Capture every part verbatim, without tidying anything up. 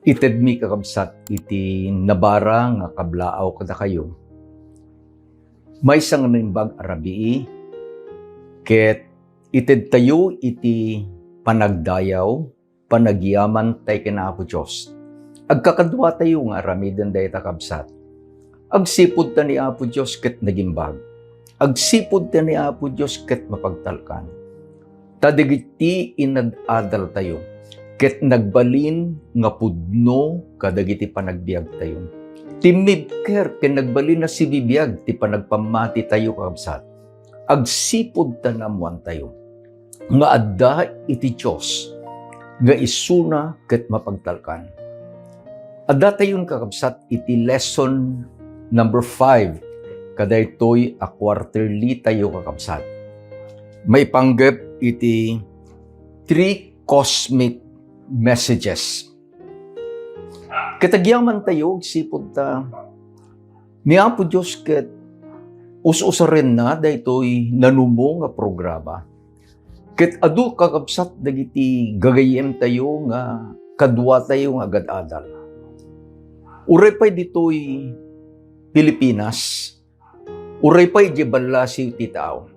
Itedmi, kakabsat, iti nabara nga kablaaw kadakayo. Maysa nga naimbag a rabii, ket itedtayo iti panagdayaw, panagyaman tay ken Apo Dios. Agkakaduatayo nga aramiden dayta, kabsat. Agsipud ta ni Apo Dios ket nagimbag. Agsipud ta ni Apo Dios ket mapagtalkan. Ta dagiti inad-adaltayo ket nagbalin nga pudno kadagiti panagbiagtayo. Timmibker ken nagbalin a sibibiag ti panagpammatitayo, kakabsat. Agsipud ta naammoantayo nga adda iti Dios nga isuna ket mapagtalkan. Addatayon, kakabsat, iti lesson number five kadaytoy a quarterly tayo, kakabsat. Maipanggep iti three cosmic messages. Ket agyamantayo, agsipud ta ni Apo Dios ket us-usarenna daytoy nanumo nga programa. Ket adu, kakabsat, dagiti gagayyemtayo nga kaduatayo nga agad-adal. Uray pay ditoy Pilipinas, uray pay idiay ballasiw ti tao.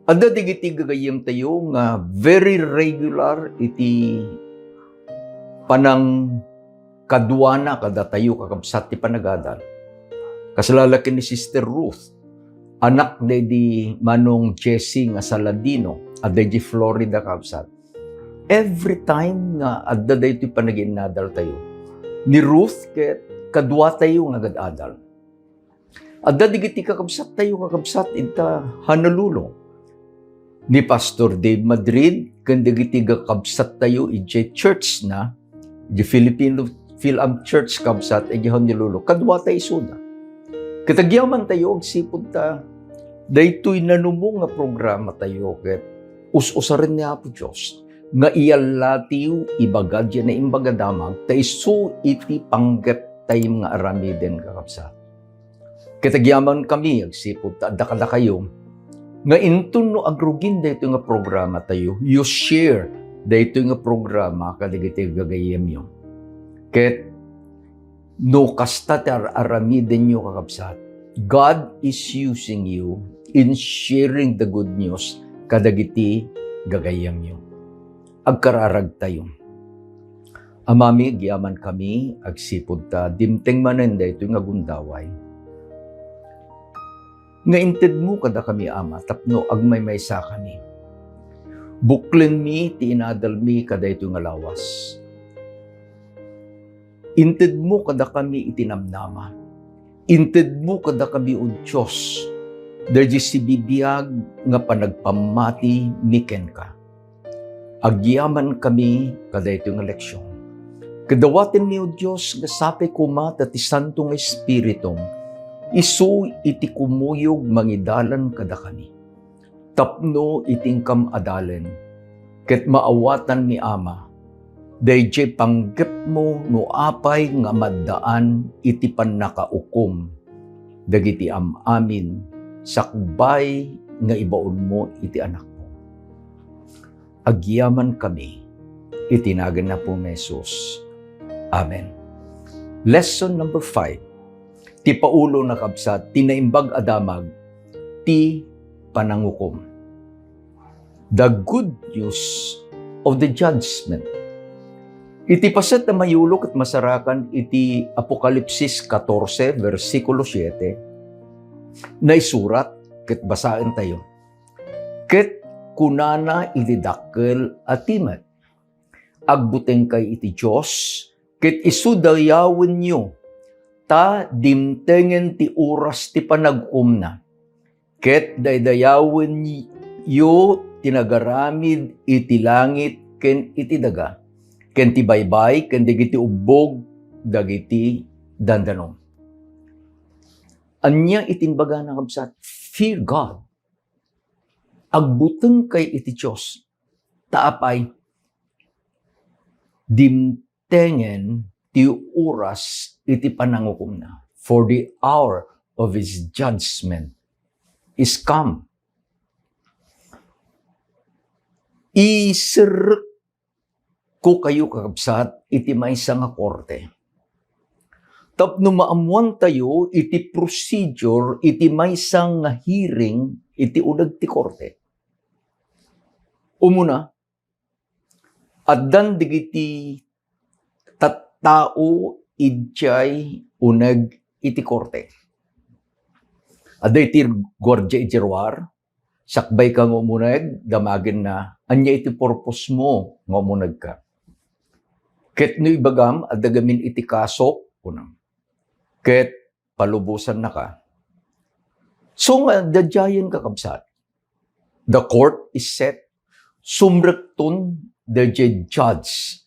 Adda dagiti gagayyemtayo nga very regular iti panangkaduana kadatayo, kakabsat, ti panagadal. Kasla la ken ni Sister Ruth, anak daydi Manong Jesse nga Saladino, adda idiay Florida, kabsat. Every time nga adda daytoy panagiinnadaltayo, ni Ruth ket kaduatayo nga agad-adal. Adda dagiti kakabsattayo, kakabsat, ita Honolulu. Ni Pastor Dave Madrid ken dagiti kakabsattayo idiay church na, di Filipino Philam Church, kabsat, idiay Honolulu. Kaduata isuda. Ket agyamantayo, agsipud ta daytoy nanumo nga programatayo ket us-usaren ni Apo Dios nga iyallatiyo ibaga diay Naimbag a Damag ta isu iti panggeptayo nga aramiden, kakabsat. Ket agyamankami agsipud ta adda kadakayo nga inton no agrugin daytoy nga programatayo, you share daytoy nga programa kadagiti gagayyemyo. Ket no kasta ti ar-aramidenyo, kakabsat, God is using you in sharing the good news kadagiti gagayyemyo. Agkararagtayo. Amami, agyamankami agsipud ta dimteng manen daytoy nga gundaway. Nga intedmo kadakami, Ama, tapno agmaymaysakami. Buklenmi ti inadalmi kadaytoy nga lawas. Intedmo kadakami iti namnama. Intedmo kadakami, O Dios, daydi sibibiag nga panagpammatimi kenka. Agyamankami kadaytoy nga leksion. Ket dawatenmi, O Dios, nga sapay koma ta ti Santo nga Espiritum isu iti kumuyog mangidalan kadakami tapno iti inkam adalen, ket maawatanmi, Ama, daydiay panggepmo no apay nga maddaan iti pannakaukom dagiti am-amin sakbay nga ibaonmo iti Anakmo. Agyamankami iti nagan ni Apo Jesus. Amen. Lesson number five. Ti Paulona, kabsat, ti Naimbag a Damag ti panangukom. The good news of the judgment. Iti paset a mayulo ket masarakan iti Apokalipsis katorse, bersikulo siete, naisurat ket basaentayo. Ket kunana iti dakkel a timek, "Agbutengkay iti Dios, ket isu dayawenyo, ta dimtengen ti oras ti panagkomna. Ket daydayawenyo ti nagaramid iti langit ken iti daga, ken ti baybay, ken dagiti ubbog dagiti dandanom." Ania iti imbagana, kabsat? Fear God. Agbutengkay iti Dios. Ta apay, dimtengen ti oras iti panangukomna. For the hour of his judgment is come. Iserrek Kukayo, kakabsat, iti maysa nga korte. Tapno maammoantayo iti procedure iti maysa nga hearing iti uneg ti korte. Umuna, addan dagiti tattao idiay uneg iti korte. Adda iti guardia idiay ruar, sakbay ka nga umuneg, damagenna, "Ania iti purpose mo nga umunegka?" Ket no ibagam, "Adda gamin iti kasok," kunam. Ket palubosannaka. So nga, daydiayen, kakabsat. The court is set. Sumrekton daydiay judge.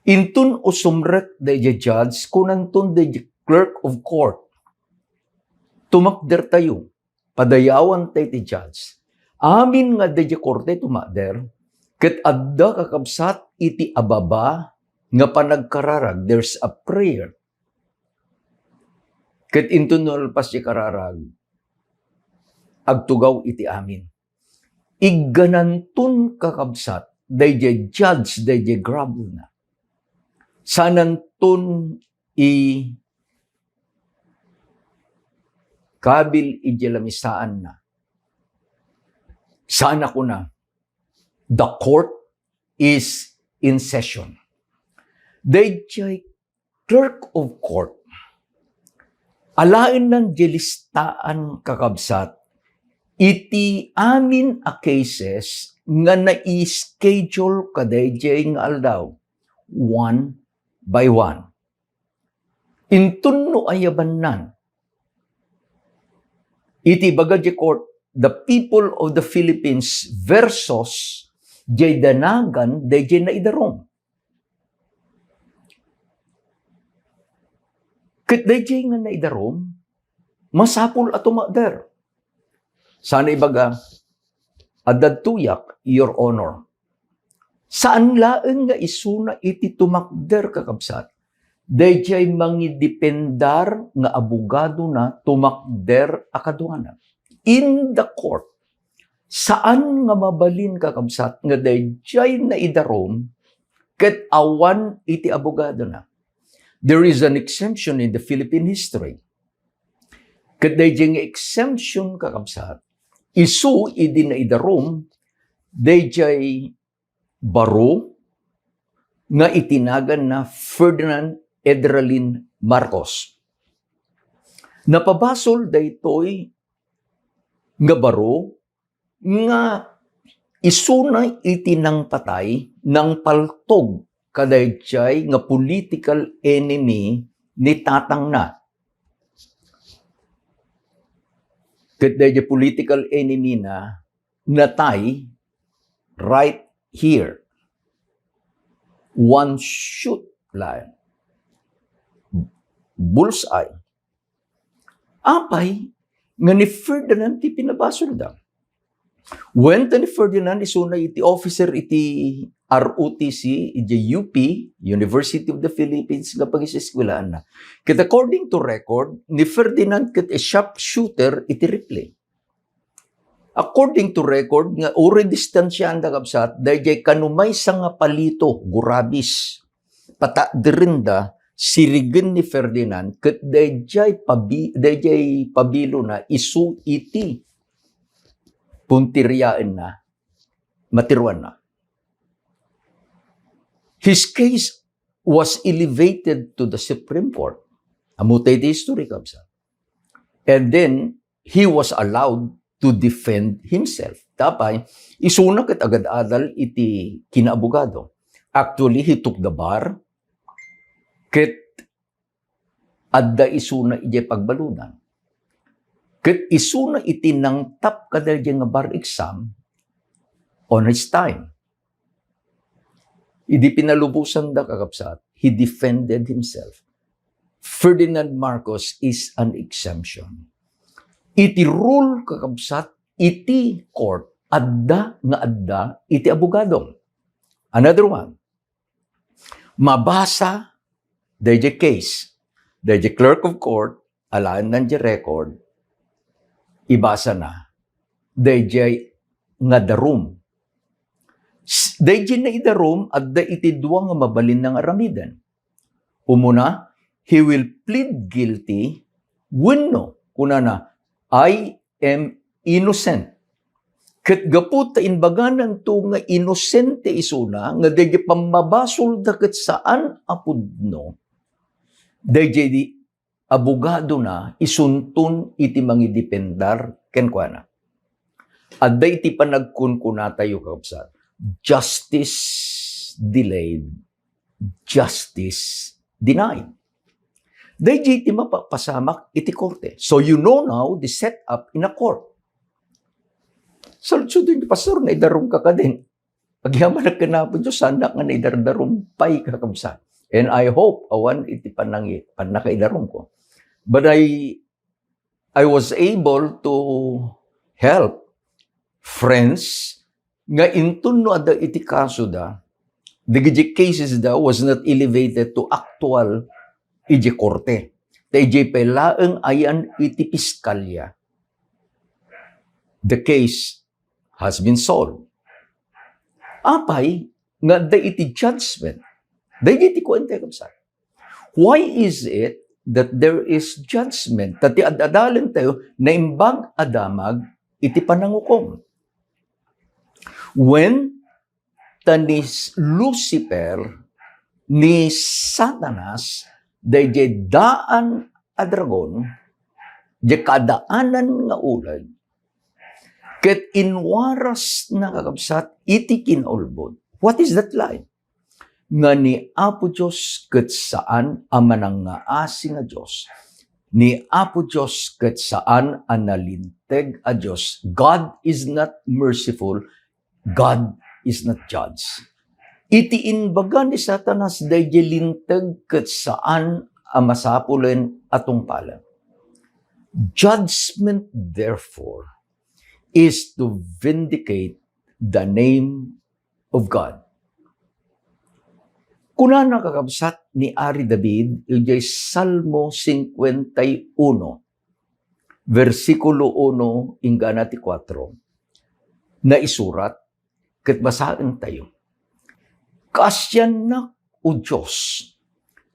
Inton usumrek daydiay judge, kunanton daydiay clerk of court, "Tumakdertayo, padayawanta ti judge." Amin nga daydiay korte tumakder, ket adda, kakabsat, iti ababa nga panagkararag, there's a prayer. Ket inton nalpas ti kararag, agtugaw iti amin. Iggananton, kakabsat, daydiay judge, daydiay gravelna. Saananton ikabil idiay lamisaanna. Saan a kuna, "The court is in session." Daydiay clerk of court, alaenna diay listaan, kakabsat, iti amin a cases nga nai-schedule kadaydiay nga aldaw, one by one. Inton no ayabannan, iti ibaga diay court, "The people of the Philippines versus diay danagan daydiay naidarum." Ket daydiay nga naidarum, masapul a tumakder. Saan a ibaga, "Adda daytoyak, Your Honor." Saan laeng nga isuna iti tumakder, kakabsat. Daydiay mangidependar nga abogadona tumakder a kaduana. In the court, saan nga mabalin, kakabsat, nga daydiay naidarum ket awan iti abogadona. There is an exemption in the Philippine history. Ket daydiay nga exemption, kakabsat, isu idi naidarum daydiay baro nga iti naganna Ferdinand Edralin Marcos. Napabasol daytoy nga baro nga isuna iti nangpatay, nangpaltog kadaydiay nga political enemy ni tatangna. Ket daydiay political enemy na natay right here. One shot laeng. Bullseye. Apay nga ni Ferdinand ti pinabasolda. Wen ta ni Ferdinand isuna iti officer iti R O T C, iti U P, University of the Philippines, nga pagiseskwelaanna. Ket according to record, ni Ferdinand ket a sharpshooter iti rifle. According to record, nga uray distansiaanda, kabsat, daydiay kano maysa nga palito, gurabis, patakderenda, sirigen ni Ferdinand, ket daydiay pabi-, daydiay pabilona isu iti punteriaenna, matiruanna. His case was elevated to the Supreme Court. Ammo tay ti history, kabsat. And then, he was allowed to defend himself. Apay, isuna ket agad-adal iti kinaabogado. Actually, he took the bar, ket adda isuna idiay pagbaludan. Ket isuna iti nangtap kadaydiay nga bar exam on his time. Idi pinalubosanda, kakabsat, he defended himself. Ferdinand Marcos is an exemption. Iti rule, kakabsat, iti court, adda nga adda iti abogado. Another one, mabasa daydiay case, daydiay clerk of court, alaenna diay record, ibasana daydiay nga darum. S-, daydi naidarum, adda iti dua nga mabalin nga aramiden. Umuna, he will plead guilty wenno kunana, "I am innocent." Ket gapu ta imbagananto nga inosente isuna, nga daydi pammabasolda ket saan a pudno, daydi abogadona isunton iti mangidependar kenkuana. Adda iti panagkunkunatayo, kakabsat, "Justice delayed, justice denied." Daydi ti mapapasamak iti korte. So you know now the setup in a court. Saludsodon ni pastor, "Naidarumka kadin?" Agyamanak ken Apo Dios, saannak nga naidardarum pay, kakabsat. And I hope awan iti panangi-, pannakaidarumko. But I, I was able to help friends nga inton no adda iti kasoda, dagiti cases da was not elevated to actual iti korte. Ta idiay pay laeng ayan iti piskalya, the case has been solved. Apay nga adda iti judgment? Daydi ti kuenta, kabsat. Why is it that there is judgment? Ta ti ad-adalentayo, naimbag a damag iti panangukom. Wen, ta ni Lucifer, ni Satanas, daydiay daan a dragon, diay kadaanan nga uleg, ket inwarasna, kakabsat, iti kinaulbod. What is that lie? Nga ni Apo Dios ket saan a manangngaasi nga Dios. Ni Apo Dios ket saan a nalinteg a Dios. God is not merciful. God is not judge. Iti imbaga ni Satanas, daydiay linteg ket saan a masapulen a tungpalen. Judgment, therefore, is to vindicate the name of God. Kunana, kakabsat, ni Ari David idiay Salmo cincuenta y uno, bersikulo uno inggana ti kuatro, naisurat, ket basaentayo. Kaasiannak, O Dios,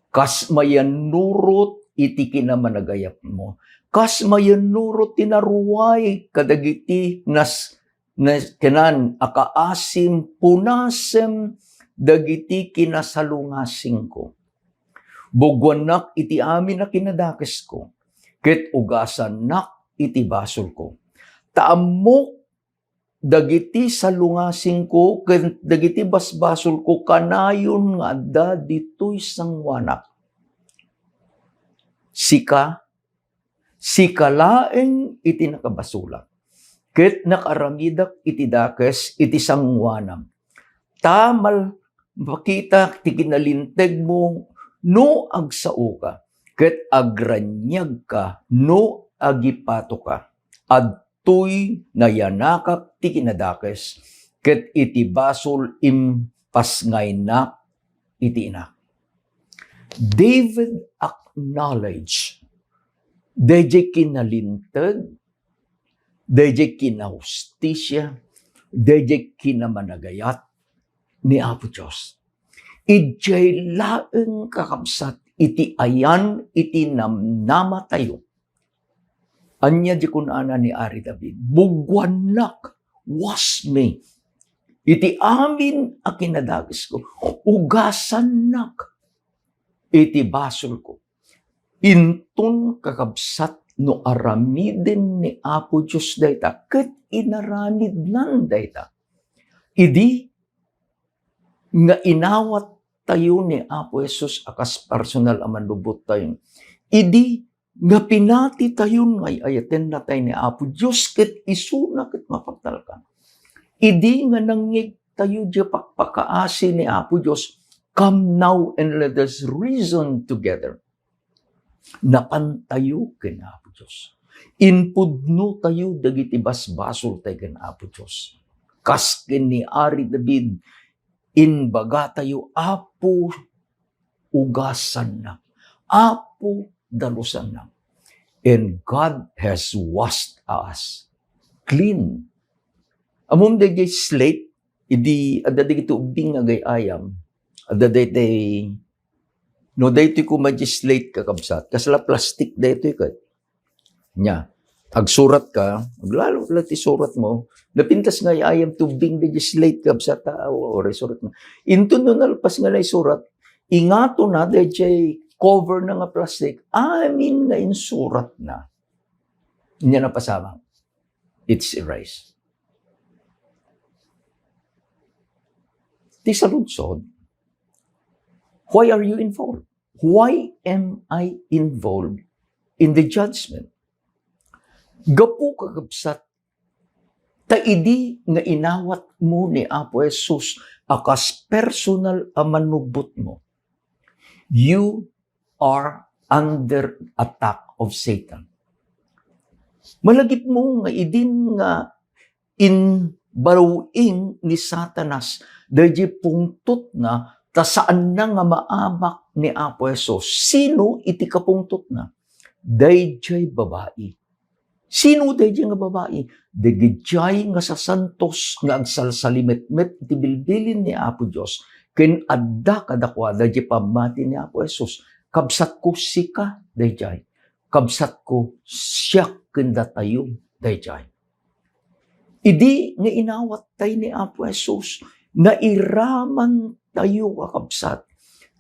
kas mayannurot iti kinamanagayatmo, kas mayannurot ti naruay kadagiti nas-, nas-, kenan a kaasim, punasem dagiti kinasalungasingko. Buguannak iti amin a kinadakesko, ket ugasannak iti basolko. Ta ammok dagiti salungasingko ken dagiti basbasolko kanayon nga adda ditoy sangoanak. Sika, sika laeng iti nakabasolak, ket nakaaramidak iti dakes iti sangoanam. Ta mal-, makita ti kinalintegmo no agsaoka, ket agraniagka no agipatoka. Adtoy nayanakak ti kinadakes, ket iti basol impasngaynak iti inak. David acknowledge daydiay kinalinteg, daydiay kinahustisia, daydiay kinamanagayat ni Apo Dios. Idiay laeng, kakabsat, iti ayan iti namnamatayo. Ania di kunana ni Ari David? "Buguannak, wash me. Iti amin a kinadakesko, ugasannak iti basolko." Inton, kakabsat, no aramiden ni Apo Dios dayta, ket inaramidnan dayta, idi nga inawat tayo ni Apo Jesus a kas personal a mannubbot tayo, idi nga pinati tayon nga ay-ayaten natay ni Apo Dios ket isuna ket mapagtalkan, idi nga nangngeg tayo diay pakpakaasi ni Apo Dios, "Come now and let us reason together." Napan tayo ken Apo Dios. Inpudno tayo dagiti basbasol tayo ken Apo Dios. Kas ken ni Ari David, inbaga tayo, "Apo, ugasannak. Apo, dalusannak." And God has washed us clean. Ammom daydiay slate Idi adda dagiti ubbing nga agay-ayam, adda daytay, no daytoy ko ma-legislate, kakabsat, kasla plastik daytoy ket. Nya, agsurat ka, aglalo la ti surat mo, napintas nga ay-ayam ti ubbing, legislate, kabsat, ta, o, o, surat mo. Inton no nalpas nga naisurat, ingatona dayjay cover na nga plastik, amin nga insurat na. Nya napasamak. It's erased. Ti saludsod, why are you involved? Why am I involved in the judgment? Gapu, kakabsat, ta idi nga inawatmo ni Apo Jesus a kas personal a manubbotmo, you are under attack of Satan. Malagipmo nga idin nga inbaruing ni Satanas dayjay pungtotna ta saanna nga maabak ni Apo Jesus. Sino iti kapungtotna? Dayjay babai. Sino dayjay nga babai? Dagijay nga sasantos nga agsalsalimetmet iti bilbilin ni Apo Dios ken adda kadakuada dayjay pammati ni Apo Jesus. Kabsatko, sika dayjay. Kabsatko, siak ken datayo dayjay. Idi nga inawat tay ni Apo Jesus, nairaman tayo, kakabsat,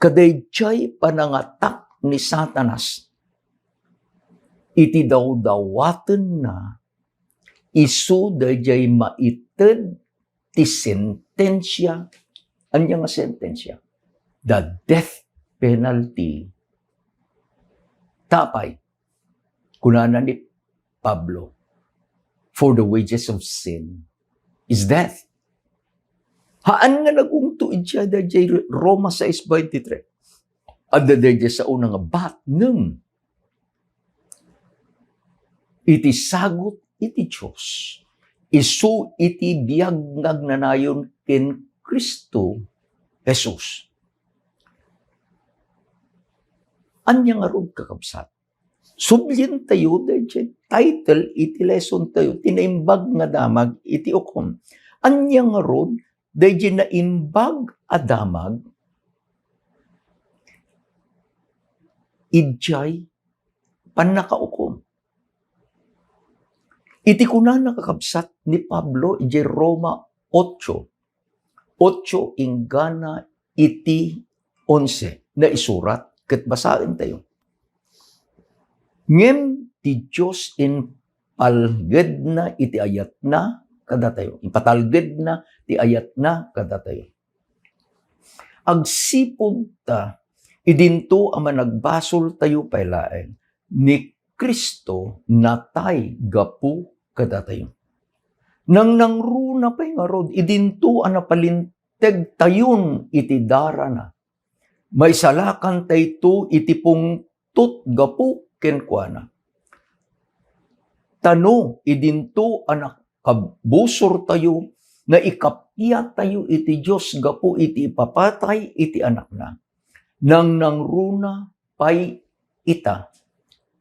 kadayjay panangatak ni Satanas iti dawdawatenna, isu dayjay maited ti sentensia. Ania nga sentensia? The death penalty. Ta apay, kunana ni Pablo, "For the wages of sin is death." Haan nga nagungto idiay dayjay Roma sais veintitrés. Adda dayjay saona nga bat, ngem iti sagut iti Dios, isu iti biag nga agnanayon ken Cristo Jesus. Ania ngarud, kakabsat? Sublientayo dayjay title iti lesson tayo, ti naimbag nga damag iti ukom. Ania ngarud dayjay naimbag a damag? Idiay pannakaukom. Iti kunana, kakabsat, ni Pablo idiay Roma otso, otso inggana iti onse, naisurat ket basaentayo. Ngem ti Dios impalgedna iti ayatna kadatayo. Ipatalgedna ti ayatna kadatayo. Agsipud ta, idinto a managbasoltayo pay laeng, ni Cristo natay gapu kadatayo. Nangnangruna pay ngarud, idinto a napalin- tegtayon iti darana. Maisalakan tayto iti pungtot gapu kenkuana. Ta no idinto a nakabusortayo, naikappiatayo iti Dios gapu iti ipapatay iti Anakna. Nangnangruna pay ita,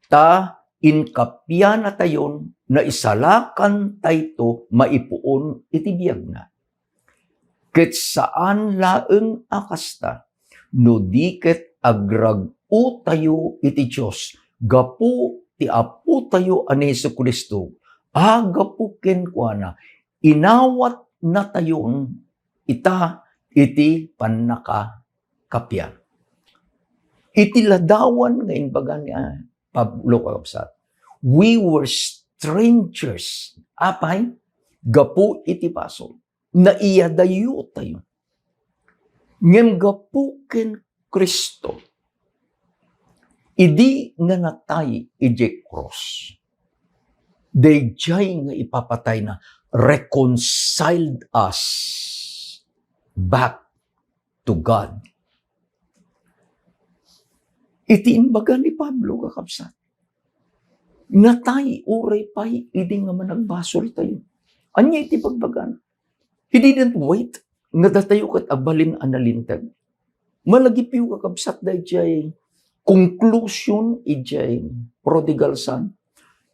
ta inkappianatayon, naisalakantayto maipuon iti biagna. Ket saan laeng a kasta, no di ket agrag-otayo iti Dios gapu ti Apotayo a ni Jesu-Cristo, a gapu kenkuana, inawatnatayon ita iti pannaka- kapian. Iti ladawan nga imbaga ni, ah, Pablo, kakabsat, we were strangers. Apay? Gapu iti basol. Naiyadayotayo. Ngem gapu ken Cristo, idi nga natay idiay krus, daydiay nga ipapatayna reconciled us back to God. Iti imbaga ni Pablo, kakabsat, natay uray pay idi nga managbasoltayo. Ania iti bagbagana? He didn't wait nga datayo ket abalin a nalinteg. Malagipyo, kakabsat, daydiay conclusion idiay prodigal son.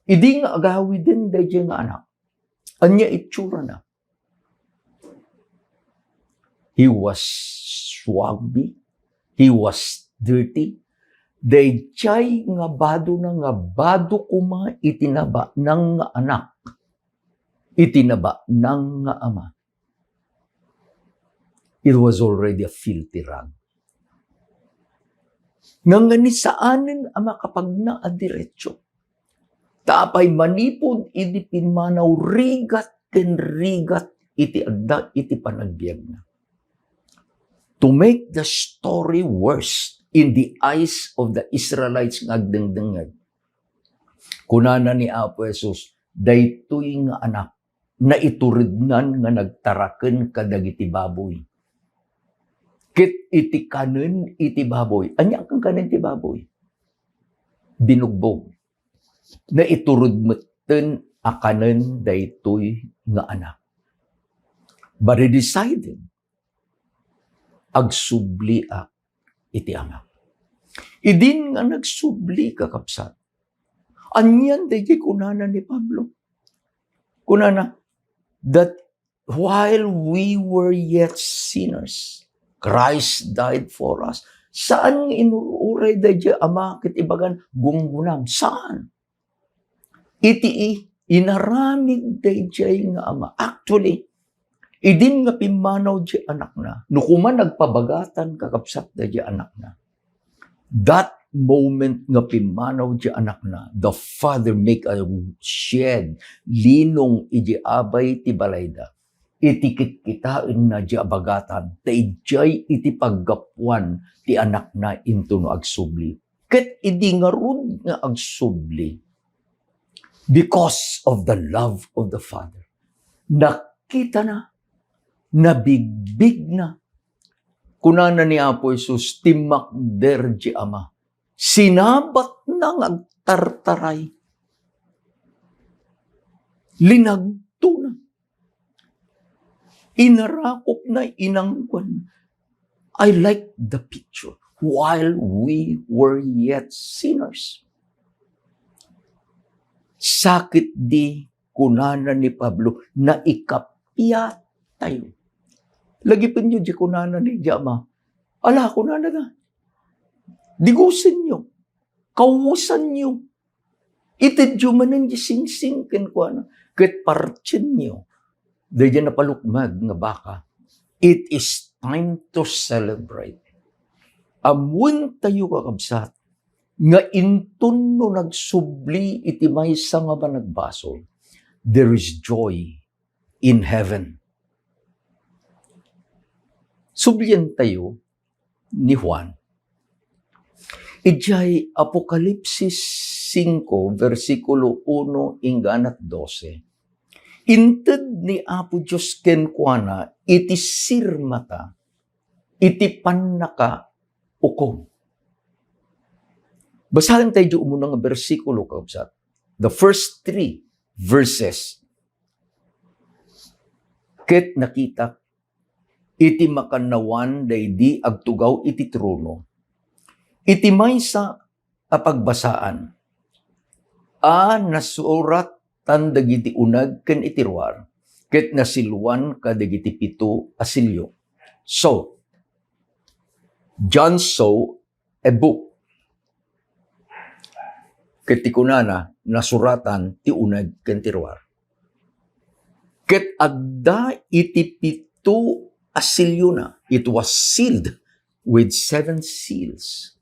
Idi nga agawiden daydiay nga anak, ania itsurana? He was swampy. He was dirty. Daydiay nga badona nga bado koma iti nabanang nga anak, iti nabanang nga ama. It was already a filthy rag. Ngangani saanen a makapagna a diretso. Ta apay manipud idi pimmanaw rigat ken rigat iti adda iti panagbiagna. To make the story worse in the eyes of the Israelites nga agdengdengngeg, kunana ni Apo Jesus, "Daytoy nga anak, naiturednan nga nagtaraken kadagiti baboy." Ket iti kanen iti baboy, ania a kankanen ti baboy? Binugbog. Naitured metten a kanen daytoy nga anak. But he decided, "Agsubliak iti Ama." Idin nga nagsubli, kakabsat, anian daydiay kunana ni Pablo? Kunana, that while we were yet sinners, Christ died for us. Saan nga inur-uray daydiay ama ket ibagan, "Gunggonam." Saan? Iti i-, inaramid daydiay nga ama. Actually, idin nga pimmanaw diay anakna, no koma nagpabagatan, kakabsat, daydiay anakna, that moment nga pimmanaw diay anakna, the father make a shed, linong idiay abay ti balayda. Iti kitkitaenna diay abagatan, ta idiay iti paggapuan ti anakna intono agsubli. Ket idi ngarud nga agsubli, because of the love of the Father, nakitana, nabigbigna. Kunana ni Apo Jesus, timmakder diay ama. Sinabatna nga agtartaray. Linagtona. Inarakopna, inangguan. I like the picture. While we were yet sinners. Sakit di, kunana ni Pablo, naikappiatayo. Lagipenyo diay kunana ni ama. Ala, kunana na. Digusenyo. Kawusanyo. Itedyo manen diay singsing kenkuana, ket partienyo daydiay napalukmag nga baka. It is time to celebrate. Ammoentayo, kakabsat, nga inton no nagsubli iti maysa nga managbasol, there is joy in heaven. Sublientayo ni Juan. Idiay Apokalipsis singko, bersikulo uno inggana dose, inted ni Apo Dios kenkuana iti sirmata iti pannakaukom. Basaentayo umuna nga bersikulo, kakabsat. The first three verses. Ket nakitak iti makannawan daydi agtugaw iti trono, iti maysa a pagbasaan a nasuratan dagiti uneg ken iti ruar, ket nasilwan kadagiti pito a selyo. So, John saw a book. Ket ti kunana, nasuratan ti uneg ken ti ruar. Ket adda iti pito a selyona, it was sealed with seven seals.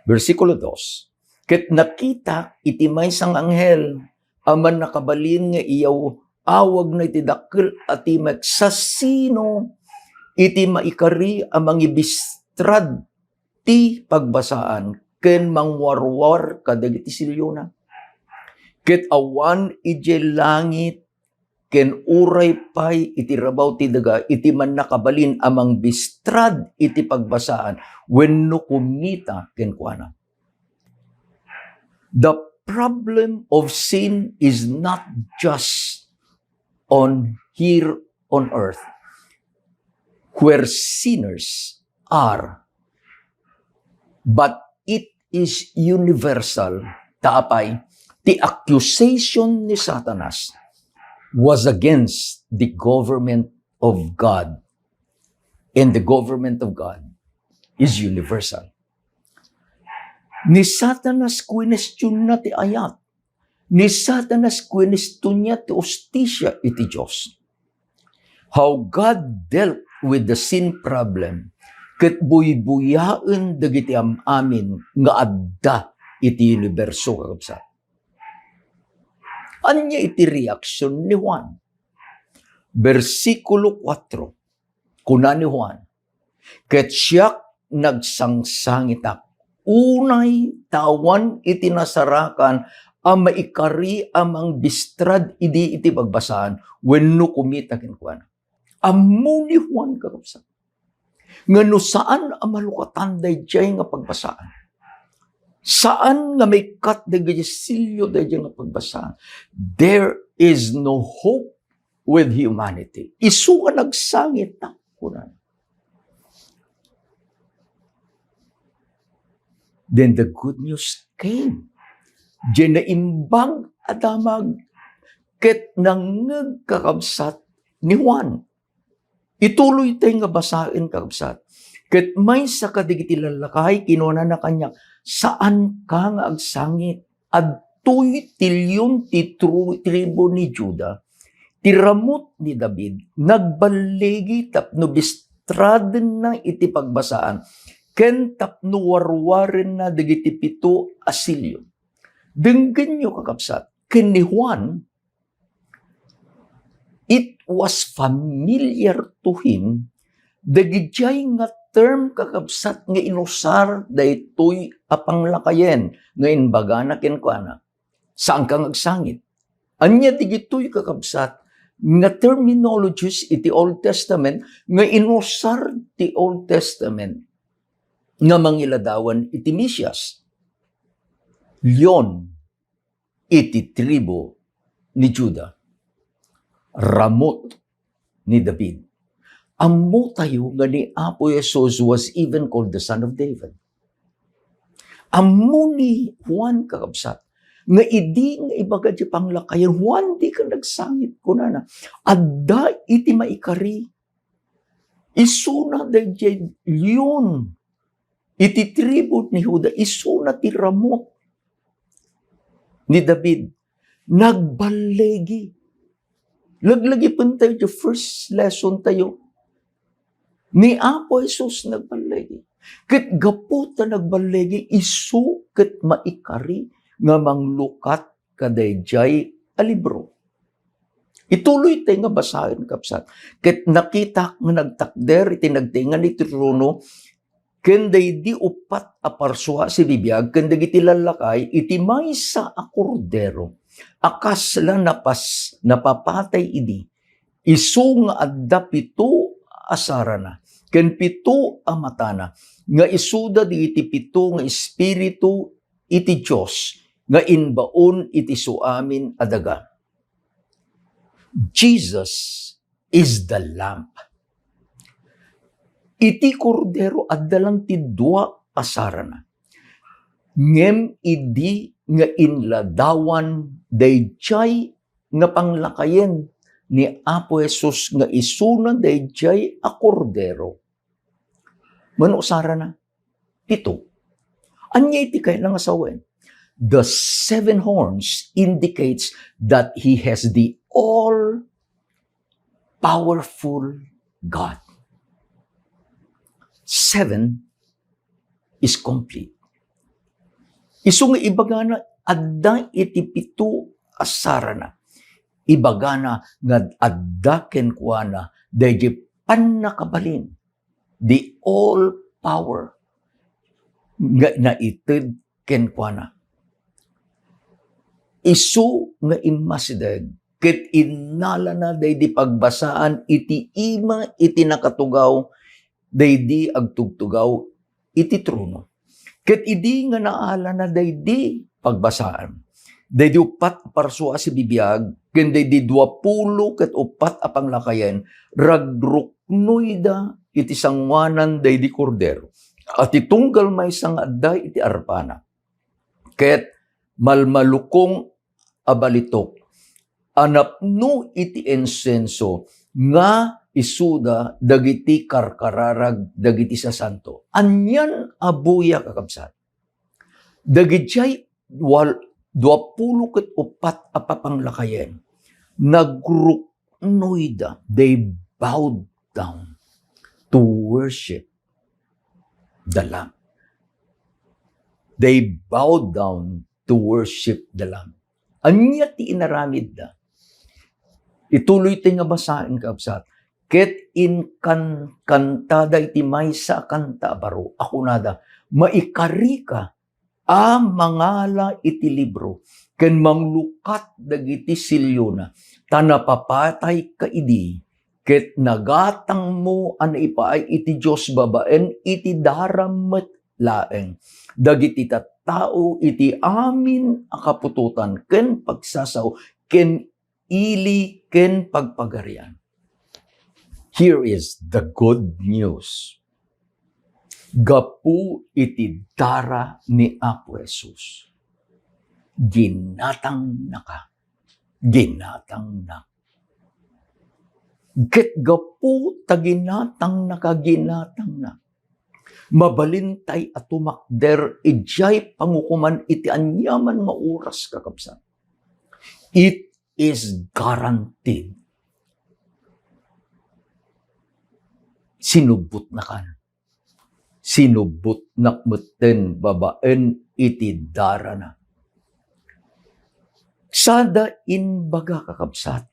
Bersikulo dos, ket nakitak iti maysa nga anghel a mannakabalin nga iyaw-awagna iti dakkel a timek, sasino iti maikari a mangibistrad ti pagbasaan ken mangwarwar kadagiti selyona. Ket awan idiay langit ken uray pay iti rabaw ti daga iti mannakabalin a mangbistrad iti pagbasaan wenno kumita kenkuana. The problem of sin is not just on here on earth where sinners are, but it is universal. Ta apay, ti accusation ni Satanas was against the government of God. And the government of God is universal. Ni Satanas, kwinestionna ti ayat. Ni Satanas, kwinestionna ti hustisia iti Dios. How God dealt with the sin problem ket buybuyaen dagiti am-amin nga adda iti uniberso, kakabsat. Ania iti reaksion ni Juan? Bersikulo kuatro, kuna ni Juan, "Ket siak, nagsangsangitak unay ta awan iti nasarakan a maikari a mangbistrad idi iti pagbasaan wenno kumita kenkuana." Ammo ni Juan, kakabsat, nga no saan a malukatan daydiay nga pagbasaan, saan nga maikkat dagiti sello daydiay nga pagbasaan, there is no hope with humanity. Isu nga nagsangit, kunana. Then the good news came. Diay naimbag a damag ket nangngeg, kakabsat, ni Juan. Ituloy tay nga basaen, kakabsat. Ket maysa kadagiti lallakay, kinunana kaniak, "Saanka nga agsangit. Adtoy ti leon ti tru-, tribu ni Juda, ti ramut ni David, nagballigi tapno bistradenna iti pagbasaan, ken tapno warwarenna dagiti pito a sello." Denggenyo, kakabsat, ken ni Juan, it was familiar to him, dagidiay nga term, kakabsat, nga inusar daytoy a panglakayen nga imbagana kenkuana, "Saanka nga agsangit." Ania digitoy, kakabsat, nga terminologies iti Old Testament nga inusar ti Old Testament nga mangiladawan iti Mesias? Leon iti tribu ni Juda. Ramut ni David. Ammotayo nga ni Apo Jesus was even called the Son of David. Ammo ni Juan, kakabsat, nga idi nga ibaga ti panglakayen, "Juan, dika nagsangit," kunana. Adda iti maikari. Isuna daydiay leon iti tribu ni Juda, isuna ti ramut ni David. Nagballigi. Laglagipentayo ti first lesson tayo. Ni Apo Jesus nagballigi. Ket gapu ta nagballigi, isu ket maikari nga manglukat kadaydiay a libro. Ituloy tay nga basaen, kabsat. Ket nakitak nga nagtakder iti nagtaingan iti trono, ken daydi uppat a parsua a sibibiag, ken dagiti lallakay iti maysa a kordero a kasla napas-, napapatay idi. Isu nga adda pito a sarana, ken pito a matana, nga isuda dagiti pito nga espiritu iti Dios nga imbaon iti suamin a daga. Jesus is the Lamb. Iti Kordero, adda lang ti dua a sarana. Ngem idi nga inladawan daydiay nga panglakayen ni Apo Jesus nga isuna daydiay a Kordero, mano sarana? Pito. Ania iti kayatna nga sawen? The seven horns indicates that he has the all-powerful God. Seven is complete. Isu nga ibagana, adda iti pito a sarana. Ibagana nga adda kenkuana daydi pannakabalin, the all power nga naited kenkuana. Isu nga immasideg ket innalana daydi pagbasaan iti ima iti nakatugaw daydi agtugtugaw iti trono. Ket idi nga naalana daydi pagbasaan, daydi uppat a parsua a sibibiag ken daydi duapulo ket uppat a panglakayen, ragruknoyda iti sangoanan daydi Kordero a ti tunggal maysa nga adda iti arpana. Ket malmalukong a balitok a napno iti insenso nga isuda dagiti karkararag dagiti sasanto. Anian a buya, kakabsat? Dagidiay wal-, duapulo ket uppat a papanglakayen, nagruknoyda, they bowed down to worship the Lamb. They bowed down to worship the Lamb. Ania ti inaramidda? Ituloy ti nga basaen, kabsat. Ket inkan-, kantada iti maysa a kanta a baro a kunada, "Maikarika a mangala iti libro ken manglukat dagiti siliona, ta napapatayka idi, ket nagatangmo a naipaay iti Dios babaen iti dara met laeng dagiti tattao iti amin a kaputotan ken pagsasao ken ili ken pagpagarian." Here is the good news. Gapu iti dara ni Apo Jesus, ginatangnaka, ginatangnak. Ket gapu ta ginatangnaka, ginatangnak, mabalintay a tumakder idiay pangukoman iti aniaman nga oras, kakabsat. It is guaranteed. Sinubbutnakan. Sinubbutnak metten babaen iti darana. Sada imbaga, kakabsat,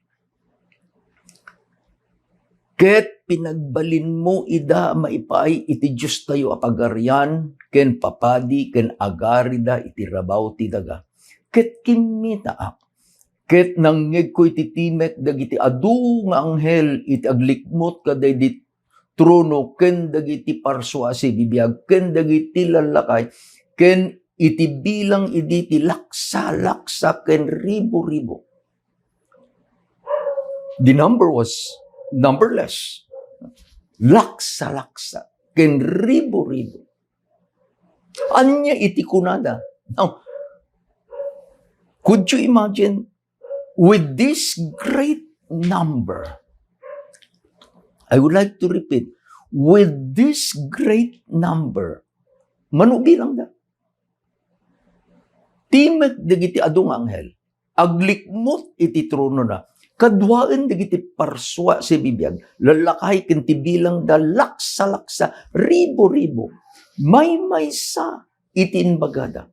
ket pinagbalinmo ida maipaay iti Diostayo a Pagarian ken papadi ken agarida iti rabaw ti daga. Ket kimmitaak, ket nangngegko iti timek dagiti adu nga anghel iti aglikmut kadaydi trono ken dagiti parsua a sibibiag ken dagiti lallakay ken iti bilang idi ti laksa-laksa ken ribu-ribu. The number was numberless. Laksa-laksa ken ribu-ribu. Ania iti kunada? Now, could you imagine with this great number? I would like to repeat, with this great number, mano bilangda? Timek dagiti adu nga anghel, aglikmut iti tronona, kaduaen dagiti parsua a sibibiag, lallakay ken ti bilangda laksa-laksa, ribu-ribu, maymaysa iti imbagada.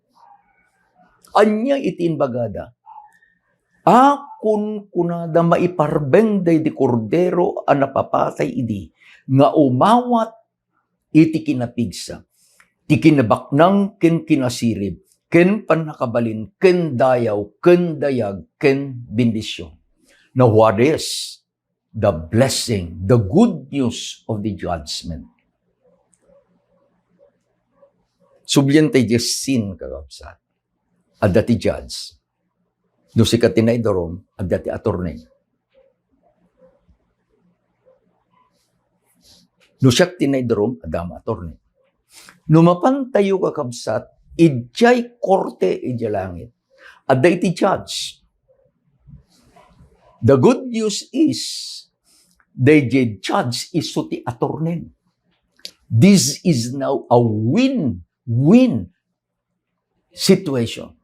Ania iti imbagada? A kunkunada, maiparbeng daydi Kordero a napapatay idi nga umawat iti kinapigsa, ti kinabaknang ken kinasirib, ken pannakabalin, ken dayaw, ken dayag, ken bendision. Now, what is the blessing, the good news of the judgment? Sublian tay diay sin, kakabsat. Adda ti judge. No sika ti naidarum, adda ti attorney. No siak ti naidarum, adda met attorney. No mapantayo, kakabsat, idiay korte idiay langit, adda iti judge. The good news is, daydiay judge isu ti attorney. This is now a win-win situation.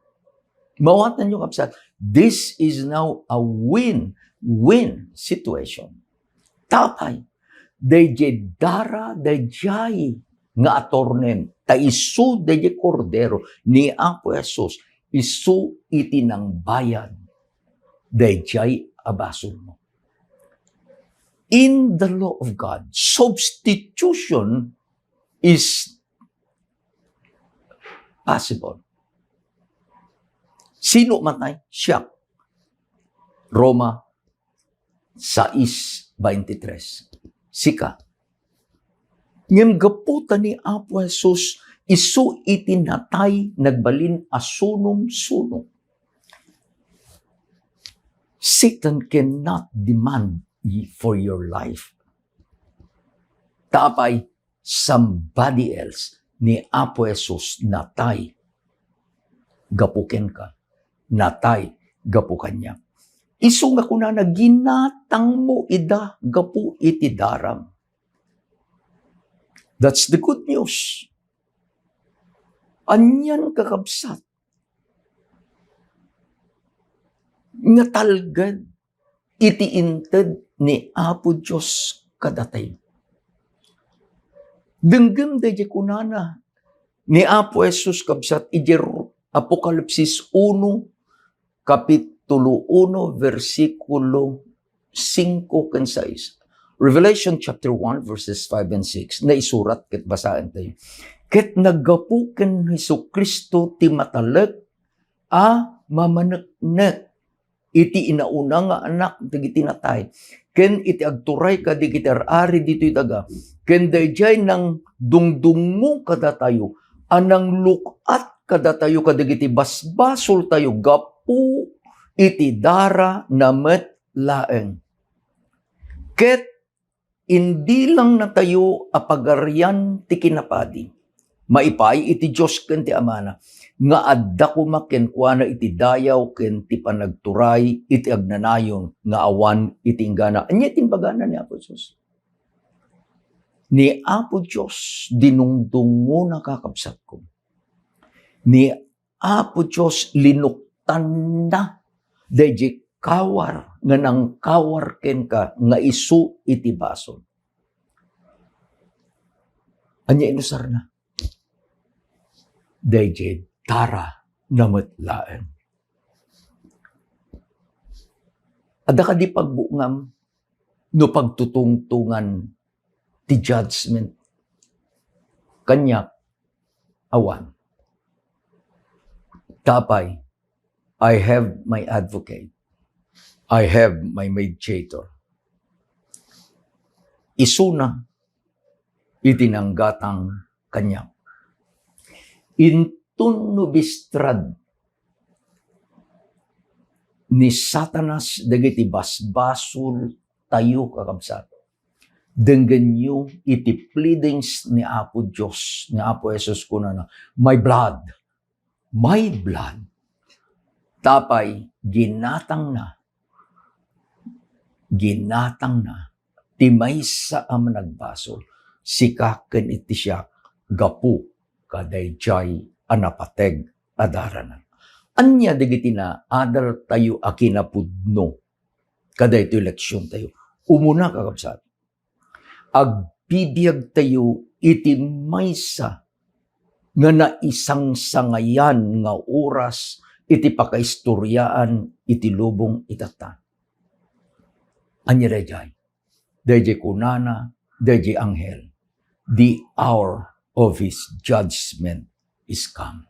Mawatanyo, kabsat, this is now a win-win situation. Tapay, daydiay dara, daydiay nga atornen, ta isu daydiay Kordero ni Apo Jesus, isu iti nangbayad daydiay a basolmo. In the law of God, substitution is possible. Sino matay? Siak. Roma sais veintitrés. Sika. Ngem gapu ta ni Apo Jesus, isu iti natay nagbalin a sunong-suno. Satan cannot demand y-, for your life. Ta apay, somebody else, ni Apo Jesus natay gapu kenka, natay gapu kaniak. Isu nga kunana, "Ginatangmo ida gapu iti daram." That's the good news. Anian, kakabsat, nga talged iti inted ni Apo Dios kadatayo. Denggem daydi kunana ni Apo Jesus, kabsat, iti Apokalipsis uno, kapitulo uno, bersikulo singko ken sais. Revelation chapter one, verses five and six, naisurat ket basaentayo. "Ket naggapu ken Jesu-Cristo ti matalek a mamaneknek iti inauna nga Anak dagiti natay, ken iti agturay kadagiti ar-ari ditoy daga, ken daydiay nangdungdungngo kadatayo a nangluk-at kadatayo kadagiti basbasoltayo gapu iti darana met laeng. Ket indilangna tayo a pagarian ti kinapadi, maipaay iti Dios ken ti Amana, nga adda koma kenkuana iti dayaw ken ti panagturay iti agnanayon nga awan iti inggana." Ania ti imbagana ni Apo Jesus? Ni Apo Dios dinungdungngona, kakabsatko. Ni Apo Dios linuktanna daydi kawar nga nangkawar kenka nga isu iti basol. Ania inusarna? Daydi darana met laeng. Adda kadi pagbungam no pagtutungtongan ti judgment? Kaniak, awan. Ta apay, I have my advocate. I have my mediator. Isuna iti nanggatang kaniak. Inton no bistrad ni Satanas dagiti basbasoltayo, kakabsat, denggenyo iti pleadings ni Apo Dios, ni Apo Jesus, kunana, "My blood, my blood." Ta apay, ginatangna, ginatangna ti maysa a managbasol, sika ken iti siak, gapu kadaydiay a napateg a darana. Ania dagiti naadaltayo a kinapudno kadaytoy leksiontayo? Umuna, kakabsat, agbibiagtayo iti maysa nga naisangsangayan nga oras iti pakaistoriaan iti lubong itatta. Ania daydiay? Daydiay kunana daydiay anghel, "The hour of his judgment is come."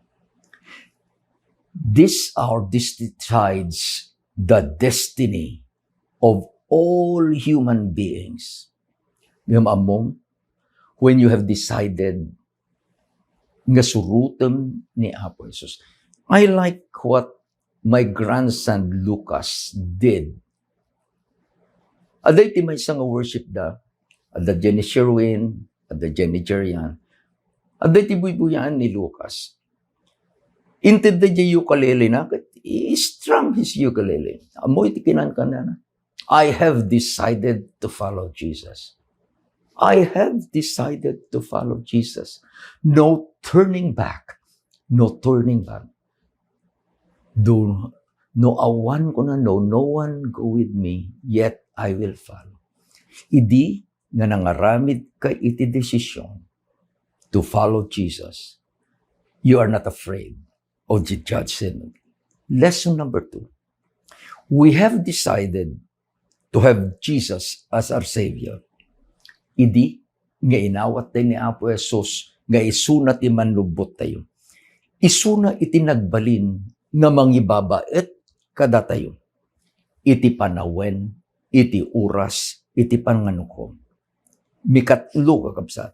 This hour, this decides the destiny of all human beings. Ngem ammom, when you have decided nga surotem ni Apo Jesus, I like what my grandson Lucas did. Adda iti maysa nga worship da, adda Jenny Sherwin, adda Jenny Jerian, adda iti buybuyaan ni Lucas. Inted daydiay ukulele na, ket he strummed his ukulele. Ammo iti kinankanana, "I have decided to follow Jesus. I have decided to follow Jesus. No turning back. No turning back. Do, no awan," kuna, "no, no one go with me, yet I will follow." Idi nga nangaramid ka iti desisyon to follow Jesus, you are not afraid of the judgment. Lesson number two, we have decided to have Jesus as our Savior. Idi nga inawat tayo ni Apo Jesus nga isuna ti manlubbottayo, isuna iti nagbalin nga mangibabaet kadatayo iti panawen, iti oras, iti panganukom. Mikatlo, kakabsat,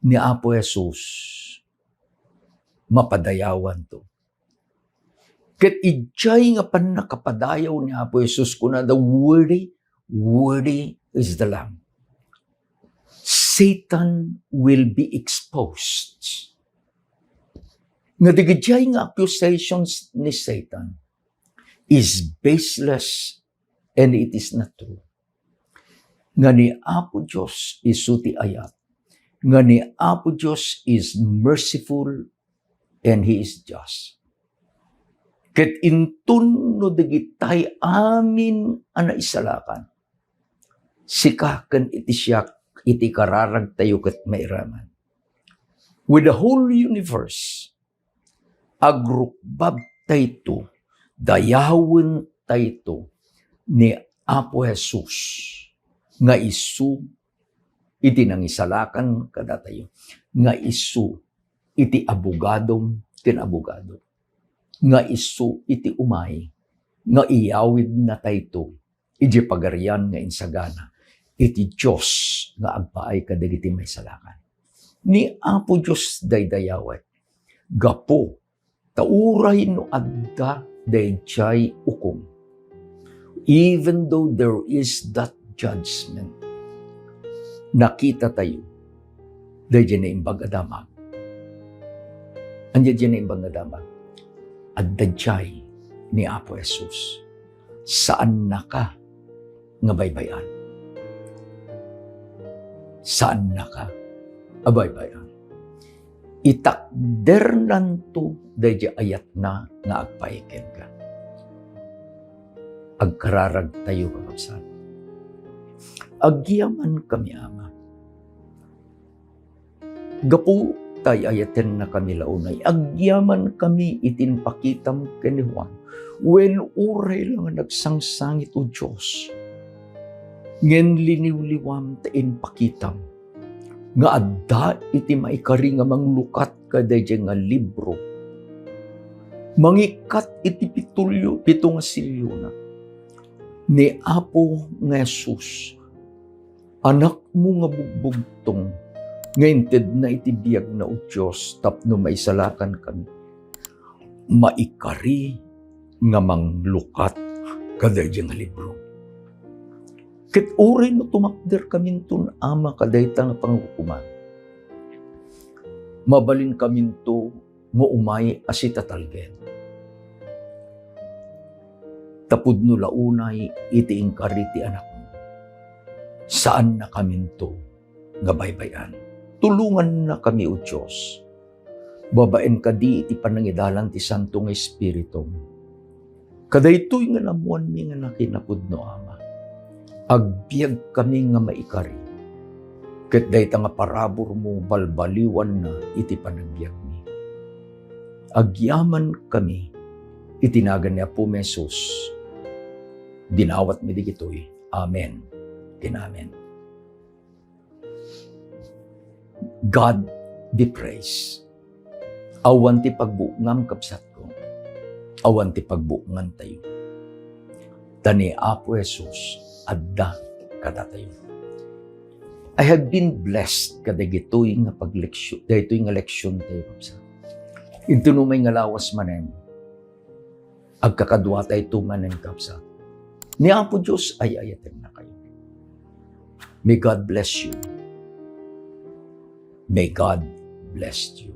ni Apo Jesus, mapadayawanto. Ket idiay nga pannakapadayaw ni Apo Jesus, kunada, "Worthy, worthy is the Lamb." Satan will be exposed. Nga dagiti nga accusations ni Satan, is baseless and it is not true. Nga ni Apo Dios isu ti ayat. Nga ni Apo Dios is merciful and He is just. Ket inton no dagitay amin a naisalakan, sika ken iti siak iti kararagtayo ket mairaman. With the whole universe, agrukbabtayto, dayawentayto ni Apo Jesus nga isu iti nangisalakan kadatayo, nga isu iti abogadom ken abogado, nga isu iti umay nga iyawidnatayto idiay Pagarian nga insagana iti Dios nga agpaay kadagiti maisalakan. Ni Apo Dios daydayawet gapu ta uray no adda daydiay ukom, even though there is that judgment, nakitatayo daydiay Naimbag a Damag. Ania diay Naimbag a Damag? Adda diay ni Apo Jesus. Saannaka nga baybay-an. Saannaka a baybay-an. Itakdernanto daydiay ayatna nga agpaay kenka. Agkararagtayo, kakabsat. Agyamankami, Ama. Gapu ta ay-ayatennakami la unay, agyamankami iti impakitam ken ni Juan. Wen uray la nga nagsangsangit, O Dios, ngem liniwliwam ta impakitam nga adda iti maikari nga manglukat kadaydiay nga libro. Mangikkat iti pitulyo, pito nga selyona ni Apo nga Jesus, Anakmo nga bugbugtong, nga intedna iti biagna, O Dios, tapno maisalakan kami. Maikari nga manglukat kadaydiay nga libro. Ket uray no tumakder kaminton, Ama, kadayta nga pangukoman, mabalin kaminto nga umay a sitatalgen. Tapudno la unay iti inkari ti Anakmo. Saannakaminto nga baybay-an. Tulongannakami, O Dios. Babaen kadi iti panangidalan ti Santo nga Espiritum. Kadaytoy nga naammoanmi nga nakinapudno, Ama. Agbiagkami nga maikari. Ket dayta nga paraburmo, balbaliwanna iti panagbiagmi. Agyamankami iti nagan ni Apomi Jesus. Dinawatmi dagitoy. Amen ken amen. God be praised. Awan ti pagbugnam, kabsatko. Awan ti pagbugngantayo. Ta ni Apo Jesus adda kadatayo. I have been blessed kadagitoy nga pagleksyon, daytoy nga leksiontayo, kabsat. Inton umay nga lawas manen, agkakaduatayto manen, kabsat. Ni Apo Dios ay-ayatennakayo. May God bless you. May God bless you.